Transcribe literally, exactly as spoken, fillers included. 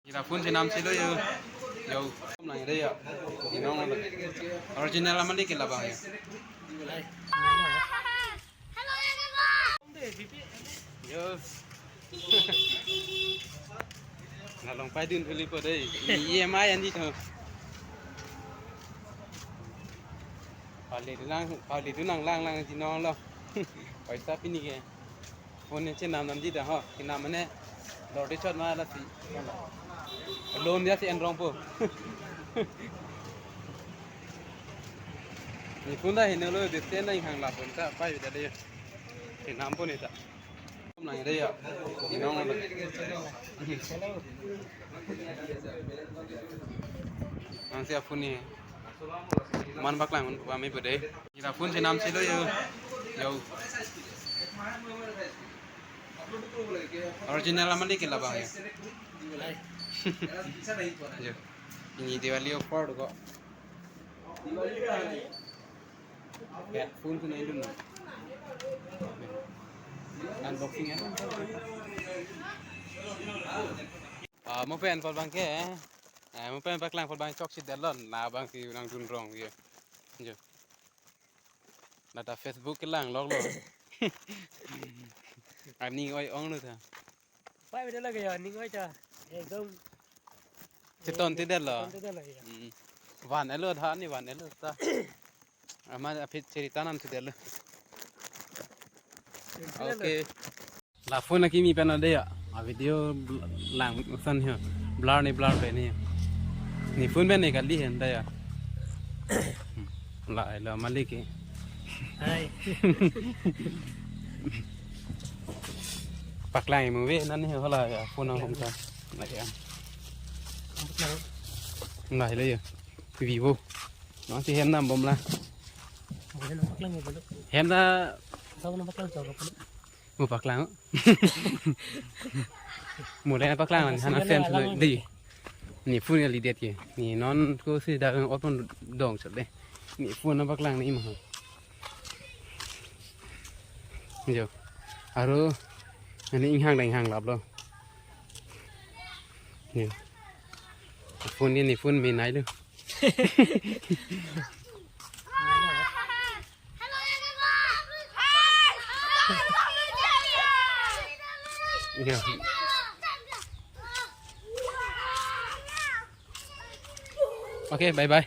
Kita phone chenam silo yo. Yo. Nang ide ya. Inong lo. Original amali ke labang ya. Yo. Nalong pai dun huli po dei. E M I andi to. Pali dunang, pali dunang lang lang jinong lo. Paisa pini ke. Phone chenam namji da ho. Chenam mane. Lordi chot ma lasi. Lom dia si enrong po. Ni phone da heno lo dete na inghang la phone ta pai da le. Chenam po ni ta. Nang ide ya. Inong lo. Nang si aphone ni. Man paklang un kami bede. Kita phone chenam silo yo. Yo. Original amali ke labang ya. Yo. Ini Diwali offer ko. Ya, phone ko nai dun. Unboxing ya. Ah, mo pen pal bang ke. Eh, mo pen paklang pal bang chok si delon. Na bang si nang dun rong ye. Jo. Nata Facebook kelang lok lo. Ani oi ong lo ta. Pai beda lagi ya, ning oi ta. Ekdom Cheton ti del lo. Cheton ti del lo ya. Hmm. Van elo dha ni van elo ta. Ama aphi cherita nam ti del lo. Cherita del lo. Okay. La phone akimi pen ade ya. A video bl- lang san ho. Blur ni blur pe ni. Ni phone pen ni kali hen da ya. La la malik ke. Hai. Paklang mo ve nani ho la ya phone ang hom ta. La ya. La la ya. Vivo. No si hem nam bom la. Paklang mo belo. Hem na Paklang mo belo. Mo paklang. Mo le paklang lang hana sem thlo di. Ni phone ya lidet ke. Ni non ko si da open dong chot de. Ni phone na paklang ni mo. Jo. Aro ani inghang dang inghang lap lo. Ni. Phone ni ni phone me nai lo. Ya. Okay, bye bye.